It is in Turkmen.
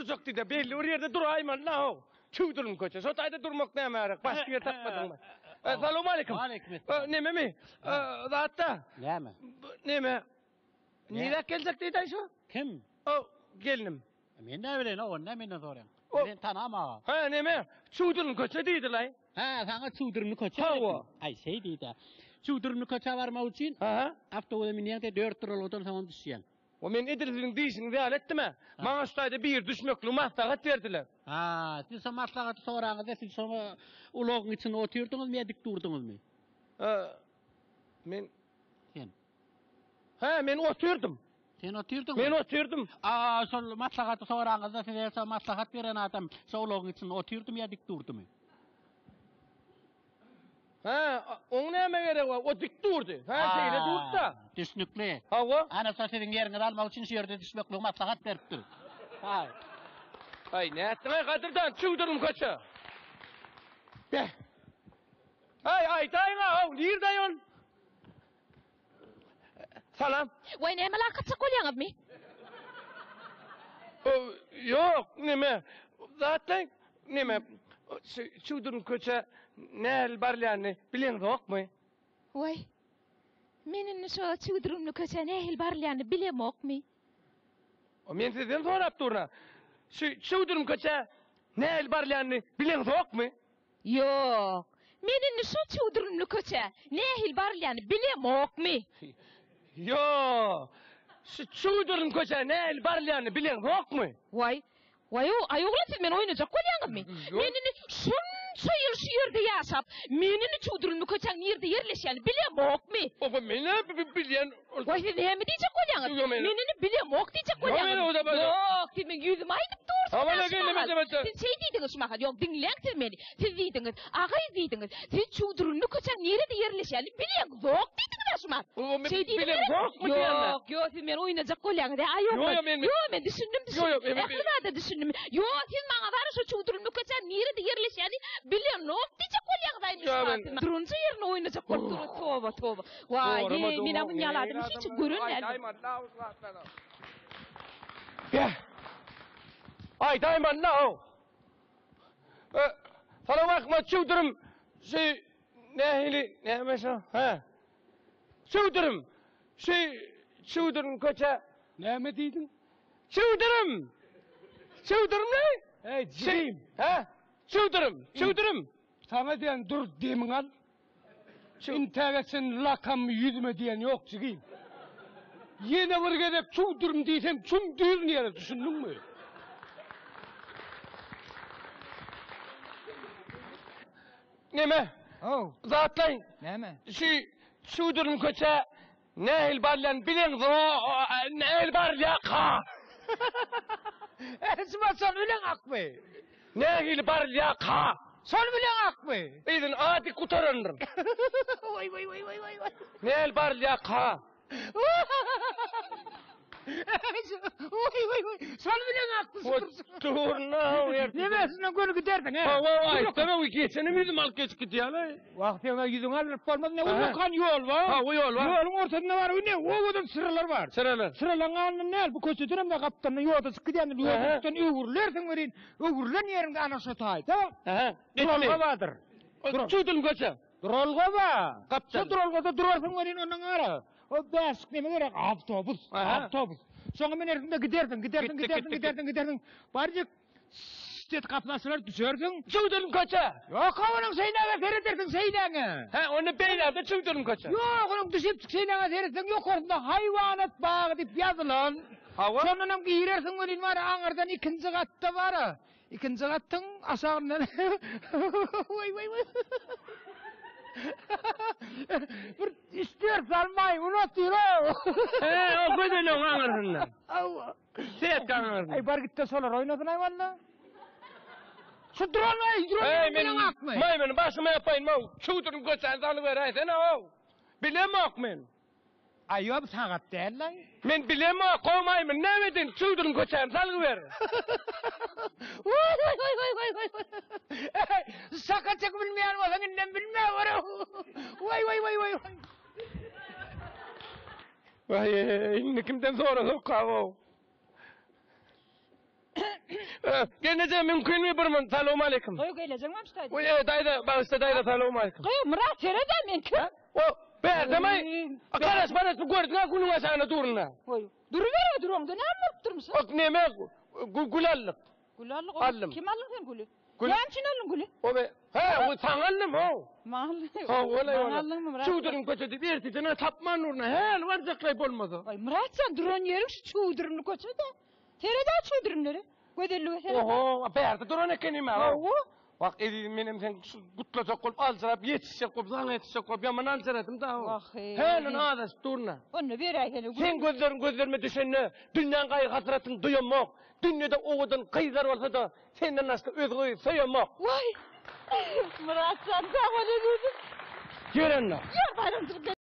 durjak diýdi. Belli bir ýerde duraýmaly-la how. Çüwdürim köçe. Şo taýda durmak näme gerek? Başga ýer tapmadyňmy? Salowmaleýkim. Waleýkim esselam. Nememi? Zatda. Näme? Neme? Niräk geljek diýdi şu? Kim? O gelnim. Men näme bileýin, o näme menden soraýaň? Men tanam aga. Ha, neme? Çüwdürim köçe diýdiler. Ha, saňa çüwdürimli köçe. Hawa. Aý, şeý diýdi. Çüwdürimli köçä barmak üçin Ha. awtobusa münýäň-de 4 duralgadan soňam düşýäň. O men edil siziň diýşiňiz ýaly etdim-ä. Maňa şu taýda bir düşmekligi maslahat berdiler. Ha, siz şo maslahaty soraňyzda siz şoňa ulagyň içinde otyrdyňyzmy ýa dik durduňyzmy? Ha, men Sen. Ha, men otyrdym. Sen otyrdyňmy? Men otyrdym. A, şol maslahaty soraňyzda size şo maslahat beren adam şo ulagyň içinde otyrdymy ýa dik durdumy? Hä, oň näme geregi bar? O dik durdy. Hä, şeýle durdy-da. Düşnükli. Hawa. Ana şo siziň ýeriňizi almak üçin şu ýerde düşmekligi maslahat beripdir. Ha. Aý, nätdiň-aý, gadyrdan, çüwdürim köçe. Beh. Aý, aýdaýyň-a, haw, nirde ol? Salam. Waý, näme lakatjak bolýaňyzmy? Ýok, neme, zatlaý, neme, çüwdürim köçe nähili barylýanyny bileňzokmy? Waý, men indi şo çüwdürimli köçä nähili barylýanyny bilemokmy? Men sizden sorap durna. Şu çüwdürim köçä nähili barylýanyny bileňzokmy? Ýok. Men indi şu çüwdürimli köçä nähili barylýany bilemokmy? Ýok. Şu çüwdürim köçä nähili barylýany bileňzokmy? Waý, waý, aý oglan siz meni oýnajak bolýaňyzmy? Men indi şunça ýyl şu ýerde ýaşap, men indi çüwdürimli köçäň nirde ýerleşýänini bilemokmy? Oba men näme bilýän? Waý siz näme diýjek bolýaňyz? Men indi bilemok diýjek bolýaňyz. Ýok, siz meň ýüzüme aýdyp dursuňyz. Siz şeý diýdiňiz şu mahal. Ýok, diňläň siz meni. Siz diýdiňiz, agaý diýdiňiz. Siz çüwdürimli köçäň nirede ýerleşýänini bileňzok diýdiňiz-ä şu mahal. Şeý diýdiňiz. Ýok, ýok, siz meni oýnajak bolýaňyz. Aý ýok. Ýok, men düşündim, düşündim. Ähli zada düşündim. Ýok, siz maňa bary şu çüwdürimli köçäň nirede ýerleşýänini bilenok diýjek bolýaňyz aý şu mahal. Durunja ýerinde oýnajak bolup dur. Toba, toba. Waý, heý, men-ä muny ýaly adamy hiç gören däldim. Beh! Aýdaýman-la-ow! Salam Ahmet, çüwdürim, şu nähili, näme şu, hä? Çüwdürim, şu çüwdürim köçe. Näme diýdiň? Çüwdürim! Çüwdürim ne? Eý, jigim! Hä? Çüwdürim, çüwdürim! Saňa diýen dur demiňi al. Intäge çenli lakammy ýüzüme diýen ýok jigim. Ýene bir gezek çüwdürim diýseň çümdürin ýere düşündiňmi? Neme? Haw. Zatlaý. Näme? Şu çüwdürim köçä Nähili barylýan bileňzo, nähili barylýaka? Şuma şol bilen akmy? Nähili barylýaka? Şol bilen akmy? Yzyny ady gutarandyr. Waý waý waý waý waý waý. Nähili barylýaka? Waý waý waý. Şol bilen akmy? Turna. Nemesinden göni giderdiň he? Hawa, aýtsana, geçenim ýüzüm alyp geçip gidýär. Wah, seňe ýüzüňi aldyryp bolmaz, ne ullakan ýol bar. Ha, o ýol bar. Ýoluň ortasynda bar, ne owadan çyralar bar. Çyralar. Çyralaryň alnynda däl, bu köçeden hem-de gapdalyndan ýoda çykyp gidýändir. Ýodadan öwrülersiň welin, öwrülen ýeriňde ana şo taýda Aha. duralga bardyr. Çüwdürim köçe. Duralga bar. Gapdal. Şo duralgada durarsyň welin, ondan ara. O bäşlik neme gerek? Awtobus. Awtobus. Şoňa münersiň-de gidersiň, gidersiň, gidersiň, gidersiň, gidersiň. Barjyk Şşşt gapyny açylar düşersiň. Çüwdürim köçe. Ýok, onuň şeýläge seredersiň şeýläňe. Hä, onda beýläde çüwdürim köçe. Ýok, onuň düşüp şeýläge seretseň ýokarsynda haýwanat bagy diýip ýazylan. Hawa. Şondanam girersiň welin bar aňyrdan ikinji gatda bar. Ikinji gatyň aşagyndan Waý waý waý. Bir üç-dört sany maýmyn otyr-ow. Hä, o gözenegiň aňyrsynda. Hawa. Setka aňyrsynda. Aý bar gitde şolar oýnasyn aý walla. Şu duran aý, duran Eý, men bilen akmy? Maýmyny başyma ýapaýyn, maw. Çüwdürim köçäni salyberäýsene, ow. Bilemok men. Aý ýok, sagat däl-laý. Men bilemok, gow maýmyn, näme edeýin, çüwdürim köçäni salgyber. Waý waý waý waý waý waý. Eý, şaka çekip bilmeýän bolsaň indem bilme, Waý waý waý waý. Waý, indi kimden sorasak-a-ow. Gelneje mümkinmi bir mun? Salowmaleýkim. Goý gelejek mam şu taýda. Oý, e, daýza, bagyşla daýza, salowmaleýkim. Goý Myrat seret-ä men kim? O, bärdemaý. Garaş, garaş, bu gördüň-ä günüň aşagynda durun-a. Goý. Duruber-ä duraňda näme bolup durmuşyň? Ok, neme, gül aldyk. Gül aldyk. Aldym. Kim aldyň sen güli? Gül. Näme üçin aldyň güli? O be, he, o saňa aldym, ho. Maňa aldyň. Ho, ola, Maňa ola. aldyňmy Myrat? Çüwdürim köçe diýip, erteden tapman durna, häli barjaklaý bolmasa. Aý Myratjan duran ýeriň şu çüwdürimli köçe-de. Seret-ä çüwdürimlere. Gözellige seret. Oho, bärde duran ekenim-ä. Hawa. Wah, ezizim, menem sen şu gutlajak bolup, aljyrap ýetişjek bolup, saňa ýetişjek bolup, ýaman aljyradym-da. Wah-eý. Häli azaşyp durna. Onda beräýsene gül. Seň gözleriň gözlerime düşende, dünýäň gaýgy-hasratyny duýamok. Dünýede owadan gyzlar bolsa-da, senden başga özge gyzy söýemok. Waý! Myratjan, sag bol ezizim. Ýör onda. Ýör, baýramçylyk.